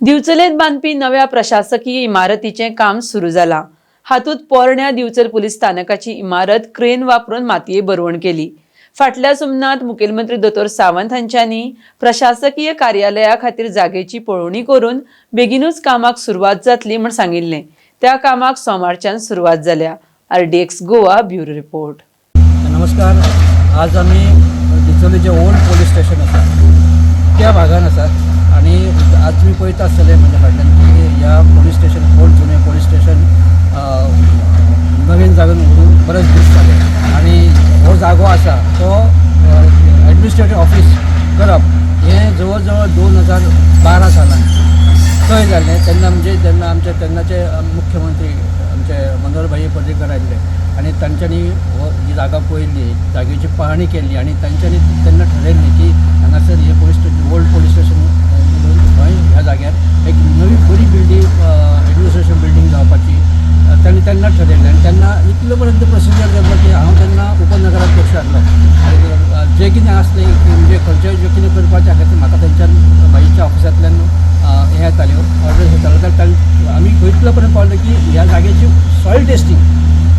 दिवचलेत बांदपी नव्या प्रशासकीय इमारतीचें काम सुरू जालां. हातूंत पोरण्या दिवचल पुलीस स्थानकाची इमारत क्रेन वापरून मातये भरवण केली. फाटल्या सुमनात मुखेलमंत्री दोतोर सावंत हांच्यांनी प्रशासकीय कार्यालया खातीर जागेची पळोवणी करून बेगिनूच कामाक सुरवात जातली म्हूण सांगिल्लें. त्या कामाक सोमारच्यान सुरवात जाल्या. RDX Goa, bureau report. नमस्कार. आज आमी दिचोली जे ओल्ड पोलीस स्टेशन आसा त्या भागान आसात आनी आज तुमी पळयता आसतले म्हणजे फाटल्यान की ह्या पोलीस स्टेशन, ओल्ड जुने पोलीस स्टेशन नवीन जागून उरून बरेच दीस जाले आनी हो जागो आसा तो एडमिनिस्ट्रेटीव ऑफीस करप हें जवळ जवळ 2012 सालान तय जालें. तेन्ना म्हणजे जेन्ना आमचे तेन्नाचे मुख्यमंत्री आमचे मनोहरभाई पर्रीकर आयिल्ले आनी तांच्यांनी हो ही जागा पळयल्ली, जागेची पाहणी केल्ली आनी तांच्यांनी तेन्ना ठरयल्लें की हांगासर हे police station, old police station थंय ह्या जाग्यार एक नवी बरी बिल्डींग, एडमिनिस्ट्रेशन बिल्डींग जावपाची तांणी तेन्ना ठरयल्लें. आनी तेन्ना इतलो पर्यंत प्रोसिजर जालो की हांव तेन्ना उपनगराध्यक्ष आसलो आनी जे कितें आसलें की म्हणजे खंयचें जें कितें करपाचें आसा तें म्हाका थंयच्यान भाईच्या ऑफिसांतल्यान हें येताल्यो, ऑर्डर्स येताल्यो. जाल्यार आमी इतलो पर्यंत पावले की ह्या जागेची सॉयल टेस्टींग,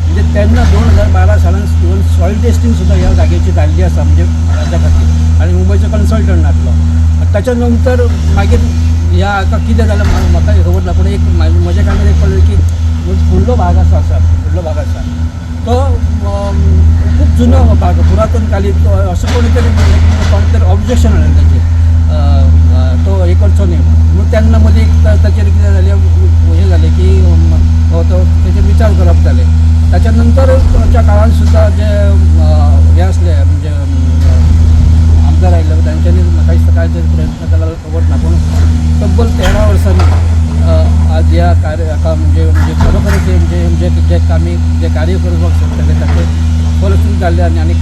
म्हणजे तेन्ना 2012 सालान इवन सॉयल टेस्टींग सुद्दां ह्या जागेची जाल्ली आसा, म्हणजे ताच्या खातीर आनी मुंबयचो कन्सल्टंट आसलो. ताच्या नंतर मागीर ह्या हाका कितें जालें म्हाका खबर ना, पूण एक म्हज्या कानार एक पडलें की फुडलो भाग आसा, आसा फुडलो भाग आसा तो खूब जुनो भाग, पुरातन कालीन तो, असो कोणी तरी कोणी तरी ऑब्जेक्शन हाडलें ताचेर, तो हे करचो न्ही म्हणून. म्हणून तेन्ना मदीं एक ताचेर कितें जालें, हें जालें की हो तो तेचेर विचार करप जालें. ताच्या नंतरच्या काळान सुद्दां जे हे आसले, म्हणजे आमदार आयिल्ले, तांच्यांनी म्हाका दिसता काय तरी प्रयत्न केला, खबर ना, पूण तब्बल 13 वर्सांनी आज ह्या कार्य हाका म्हणजे म्हणजे खरोखरच हे म्हणजे म्हणजे जे आमी जे कार्य करपाक सोदताले ताचें फलश्रुती जाल्लें आनी आनी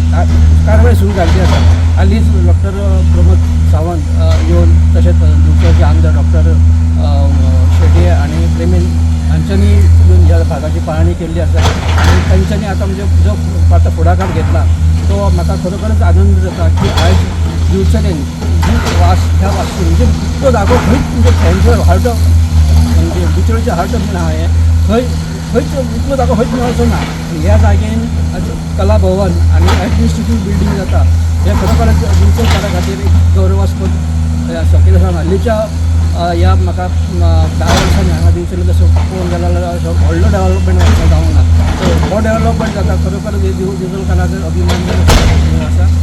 कारवाय सुरू जाल्ली आसा. हालींच डॉक्टर प्रमोद सावंत येवन, तशेंच दिवचलचे आमदार डॉक्टर शेट्ये आनी प्रेमेन हांच्यांनी येवन ह्या भागाची पाहणी केल्ली आसा आनी तांच्यांनी आतां म्हणजे जो आतां फुडाकार घेतला तो म्हाका खरोखरच आनंद जाता की आयज दिवचलेन जी वास ह्या वास्तू म्हणजे इतलो जागो खंयच, म्हणजे सेंट्रल हार्ट ऑफ, म्हणजे दिवचलचे हार्ट म्हणून आहा हें, खंय खंयच इतलो जागो खंयच मेळचो ना. ह्या जागेन आज कला भवन आनी एडमिनिस्ट्रेटीव बिल्डींग जाता हें खरोखरच दिवचलकारा खातीर एक गौरवास्पद हें आसा. कित्याक सांग, हालींच्या ह्या म्हाका 10 वर्सांनी हांगा दिवचले तसो पळोवंक गेल्यार असो व्हडलो डेवलपमेंट जावंक ना. सो हो डेवलपमेंट जाता, खरोखर दिवचलकाराचो अभिमान आसा.